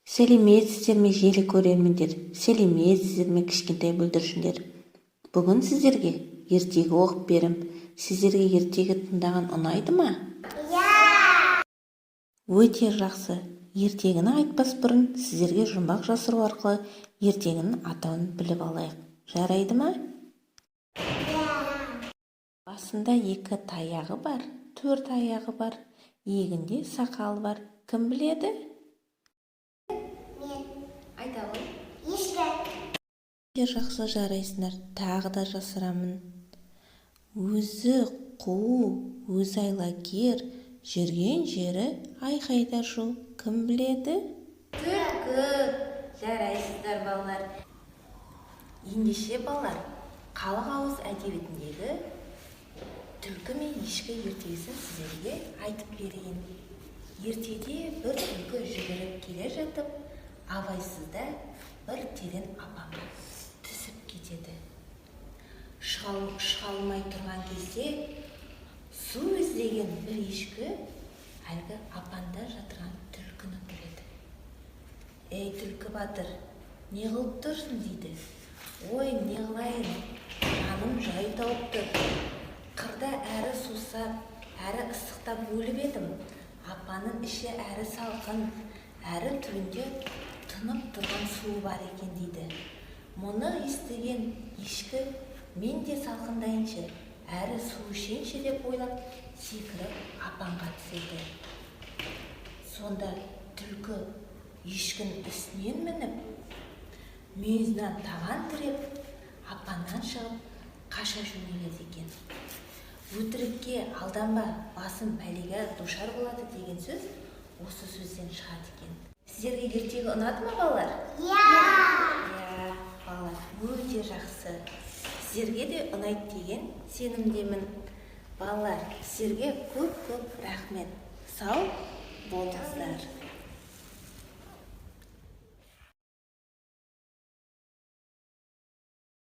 Сәлеметсіздер ме, желі көрермендер! Сәлеметсіздер ме, кішкентай бүлдіршіндер! Бүгін сіздерге ертегі оқып берем. Сіздерге ертегі тыңдаған ұнайды ма? Иә. Өте жақсы. Ертегіні айтпас бұрын сіздерге жұмбақ жасыру арқылы ертегінің атауын біліп алайық, жарайды ма? Басында екі таяғы бар, төрт аяғы бар, иегінде сақалы бар. Кім біледі? Мен. Айта ғой. Ешкі. Өте жақсы, жарайсыңдар. Тағы да жасырамын. Өзі қу, өзі айлакер, жүрген жері айқай да шу. Кім біледі? Түлкі. Жарайсыздар, балалар. Ендеше, балалар, халық ауыз әдебиетіндегі түлкі мен ешкі ертегісін сіздерге айтып берейін. Ертеде бір түлкі жүгіріп келе жатып, абайсызда бір терең апанға түсіп кетеді. Шыға алмай тұрған кезде су іздеген бір ешкі әлгі апанда жатырған түлкіні көреді. «Ей, түлкі батыр, не қылып тұрсың?» – дейді. «Ой, не қылайын, жаным жай тауып тұр. Қырда әрі сусап, әрі ыстықтап өліп едім. Апанның іші әрі салқын, әрі түбінде тұнып тұрған суы бар екен», – дейді. Мұны естіген ешкі: «Мен де салқындайыншы, әрі су ішейінші», – деп ойлап, секіріп апанға түседі. Сонда түлкі ешкінің үстінен мініп, мүйізінен табан тіреп, апаннан шығып қаша жөнеледі екен. «Өтірікке алданба, басың бәлеге душар болады» деген сөз осы сөзден шығады екен. Сіздерге ертегі ұнады ма, балалар? Иә. Иә, балалар, өте жақсы. Сіздерге де ұнайды деген сенімдемін. Балалар, сіздерге көп көп рахмет. Сау болыңыздар.